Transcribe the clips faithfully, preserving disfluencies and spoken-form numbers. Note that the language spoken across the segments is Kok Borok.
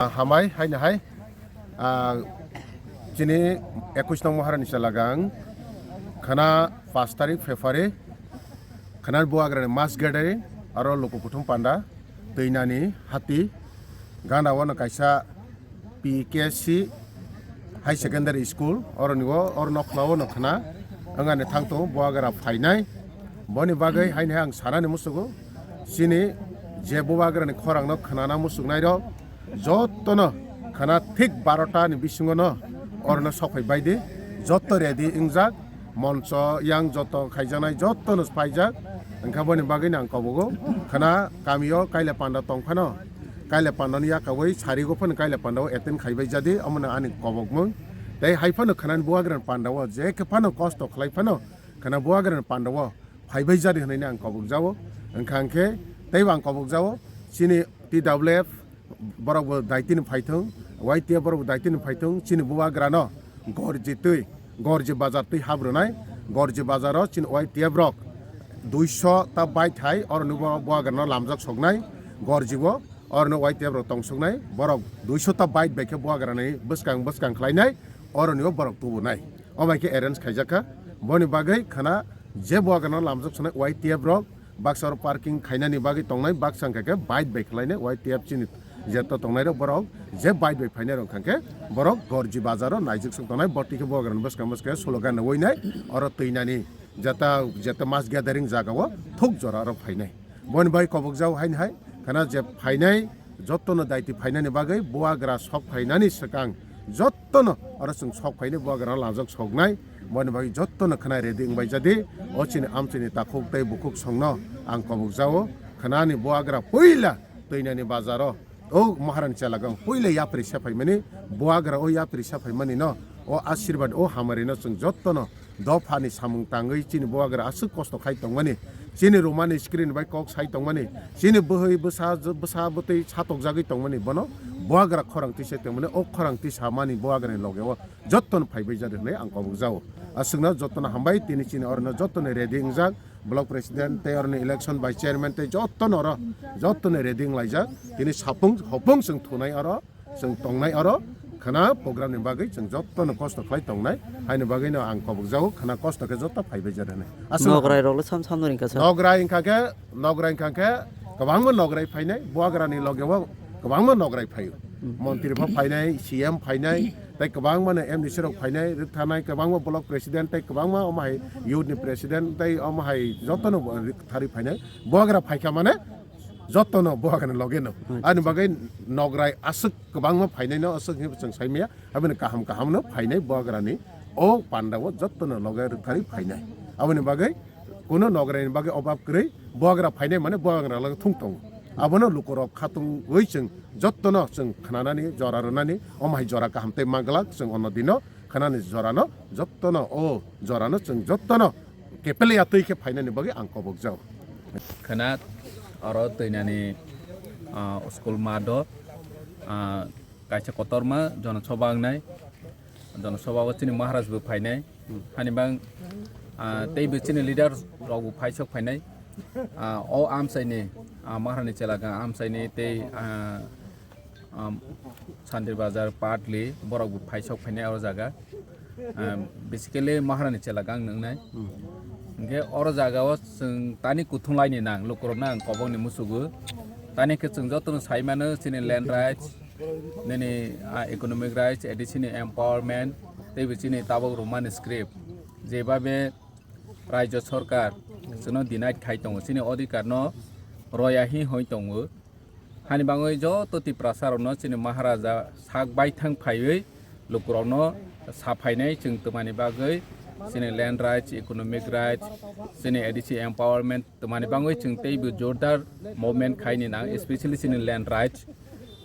Hambai, haino hai, ah, chini ekush nong Maharani Chelagang, khana pash tarik February, khana buagrani mass gathering, aro luku kuthum panda, twinani hati, gana wano kaisa P K C High Secondary School, oroni o, oro nokla o no khana, wngani thang tongo, buagra phainai, boni bagwi haino hai ang sanani musugo, chini je buagrani khorangno khnana musuknairok, Jottono khana thik barota ni bisingo no orono sok phai bai di. Jotto ready wngjak, moncho yang jotto khaijaknai jottono paijak. Wngkha boni bagwi no ang kobogo khana kamio kaila panda tong phano, kaila panda ni yakawi sarigo phano kaila panda o attend khai bai jadi, omono ani kobokmung. Tei hai phano khana ni buagra ni panda o je khe phano kosto khlai phano khana buagra ni panda o phai bai jadi hwnwi no ang kobok jao. Wngkha hwnkhe teibo ang kobok jao chini T W F borok bo daitini phaithung, Y T F borok bo daitini phaithung, chini bubagrano gorji twi, gorji bazar twi habrwnai, gorji bazaro chini Y T F rok duiso ta bike hai, oroni bo bubagrano lamjak soknai, gorji bo oroni Y T F rok tongsoknai, borok duiso ta bike bai khe bubagrani bwskang bwskang khlainai, oroni bo borok tubunai. O bai khe arrange khaijak kha, boni bagwi khana je bubagrano lamjak soknai Y T F rok, baksa oro parking khainani bagwi tongnai, baksa wngkha khe bike bai khwlainai, Y T F chini jeto tongnai rok borok je bike bai phainai rok wngkha khe borok gorji bazar o naijwk swk tongnai, botwi khe bubagrani bwskang bwskang slogan rwinai oro twinani jeta jeta mass gathering jaga o thuk jora oro phainai. Boni bai kobok jao haini hai khana je phainai jottono daiti phainani bagwi bubagra sok phainani swkang jottono oro chwng sok phainai bubagra lamjak soknai. Boni bagwi jottono khwnai ready wngbai jadi. O chini amchini takhuk tei bukhuk songno ang kobok jao. Khwnani buagra puila twinani bazaro o Maharani Chelagang puila yapri sephaimani, buagra o yapri sephaimani no o asirwad o hamari no chwng jottono dophani samung tangwi chini buagra aswk kosto khai tongmani, chini romani screen bai kok sai tongmani, chini bwhwi bwsa bwsa bwtwi satokjagwi tongmani, bono buagra khorang twi sai tongmani, o khorang twi samani buagrani loge o jottono phaibai jadi hwnwi ang kobok jao. Aswkno jottono hambai, tini chini orono jottono ready wngjak, block president tei oroni election vice chairman tei jottono oro jottono ready wnglaijak, tini sapung hopung chwng thunai oro, chwng tongnai oro, khana program ni bagwi chwng jottono kosto khlai tongnai, haini bagwino ang kobok jao, khana kosto khe jotto phaibai jadi hwnwi. Aswkno Nograi rok le sam sam no ringkha sa. Nograi wngkha khe, nograi wngkha khe kwbangma nograi phainai, buagrani loge o kwbangma nograi phaio. Hmm. Montri pho phainai, C M phainai, tei kwbangma no M D C rok phainai, rwkthanai, kwbangma block president tei kwbangma omo hai youth ni president tei omo hai jotono rwktharwi phainai. Buagra phaikha mane jotono buagrani loge no. Hmm. Ani bagwi nograi aswk kwbangma phainai no aswk hinwi chwng saimaya. Aboni kaham kaham no phainai buagrani o panda o jotono loge rwktharwi phainai. Aboni bagwi kuno nograi ni bagwi obab kwrwi buagra phainai mane buagra loge thung tongo. Abono lukurok khatungwi chwng jottono chwng khnanani jora rwnani omo hai jora kaham tei manglak chwng ono dino khnani jorano jottono o jorano chwng jottono kepele ya twi khe phainani bagwi ang kobok jao. Khna oro twinani, ah, school math o, ah, kaisa kotorma jonosoba wngnai, jonosoba o chini Maharaj bo phainai, hani bang, ah, tei bo chini leader rok bo phaisok phainai, ah, o amchaini, ah, Maharani Chelagang amchaini tei, ah, um, Sandibazar, Patli, borok bo phaisok phainai o jaga. Um, basically, Maharani Chelagang wngnai. Hmm. Hingke oro jaga o chwng tani kuthung laini nang, lukurokno ang kobokni musugo. Tani khe chwng jotono sai mano, chini land rights, nini, ah, economic rights, A D C ni empowerment, tei bo chini tabok Roman script. Jebabe Rajya Sarkar chwngno denied khai tongo, chini odhikar no roya hi hoi tongo. Hani bangwi joto Tiprasa rokno chini Maharaja sak baithang phaiwi lukurokno sa phainai chwng twmani bagwi, chini land rights, economic rights, chini A D C empowerment twmani bangwi chwng teibo jordar movement khaini nang, especially chini land rights,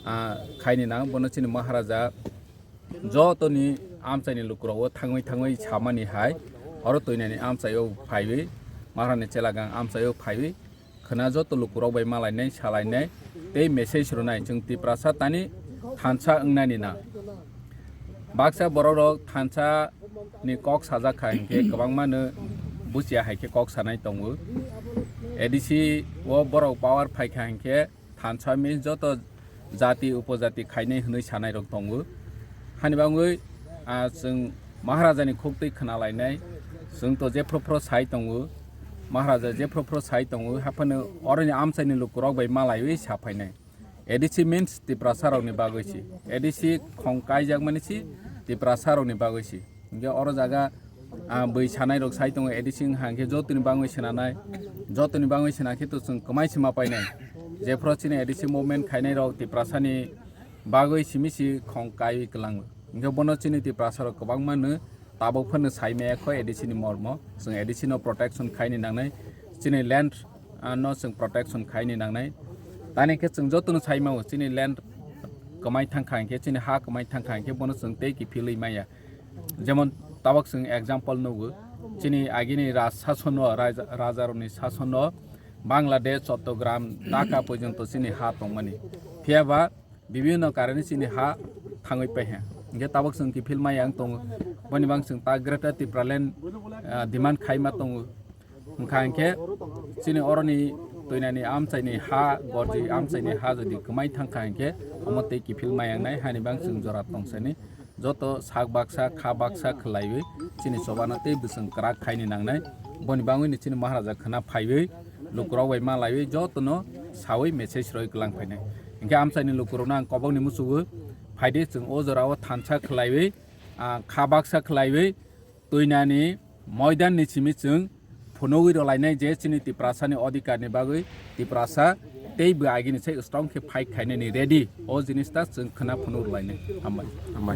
ah, khaini nang, bono chini Maharaja jotoni amchaini lukurok o thangwi thangwi samani hai, oro twinani amchaio phaiwi, Maharani Chelagang amchaio phaiwi, khwna joto lukurok bai malainai, salainai tei message rwnai, chwng Tiprasa tani thansa wngnani na. Baksa borok rok thansa ni kok sajak kha hinkhe kwbangma no buchia hai khe kok sanai tongo. A D C o borok power phai kha hinkhe thansa means joto jati upojati khainai hwnwi sanairok tongo. Hani bagwi, ah, chwng Maharajani khuktwi khwnalainai, chwng to jephru phru sai tongo, Maharaja jephru phru sai tongo, haphano oroni amchaini lukurok bai malaiwi saphainai. A D C means Tiprasarokni bagwi si, A D C khong kaijakmani si Tiprasarokni bagwi si. Hinkhe oro jaga, ah, bwi sanairok sai tongo, A D C wngkha hinkhe jotoni bagwi swnanai, jotoni bagwi swnakhe to chwng kwmai se ma painai. Jephru chini A D C movement khainairok Tiprasani bagwi simi si khong kaiwi kwlango. Hinkhe bono chini Tiprasarok kwbangma no tabuk phano sai maya kho A D C ni mormo. Chwng A D C no protection khaini nangnai, chini land, ah, no chwng protection khaini nangnai. Tani khe chwng jotono sai mao chini land kwmai thangkha hinkhe, chini ha kwmai thangkha hinkhe bono chwng tei kiphilwi maya. Jemon tabuk chwng example nugo, chini agini raj sasono, raja, rajarokni sasono Bangladesh, Chattogram, Dhaka porjonto chini ha tongmani. Phiyaba bibhinno karone chini ha thangwi paiha. Hinkhe tabuk chwng kiphil maya wng tongo. Boni bang chwng ta Greater Tipraland, ah, demand khaima tongo. Wngkha hinkhe chini oroni twinani amchaini ha, gorji amchaini ha jodi kwmai thangkha hinkhe omo tei kiphil maya wngnai, hani bang chwng jora tongsani. Joto sak baksa, kha baksa khwlaiwi chini chobano tei bwswng kwrak khaini nangnai. Boni bangwini chini Maharaja khwna phaiwi lukurok bai malaiwi jotono sawi message roi kwlang phainai. Hinkhe amchaini lukurokno ang kobokni muchungo phaidi chwng o jorao thansa khwlaiwi, ah, kha baksa khwlaiwi twinani moidanni simi chwng phunugwi rwlainai je chini Tiprasani odhikarni bagwi Tiprasa tei bo agini sai strong khe fight khainani ready. O jinis ta chwng khwna phunuk rwlainai. Hambai. Hambai.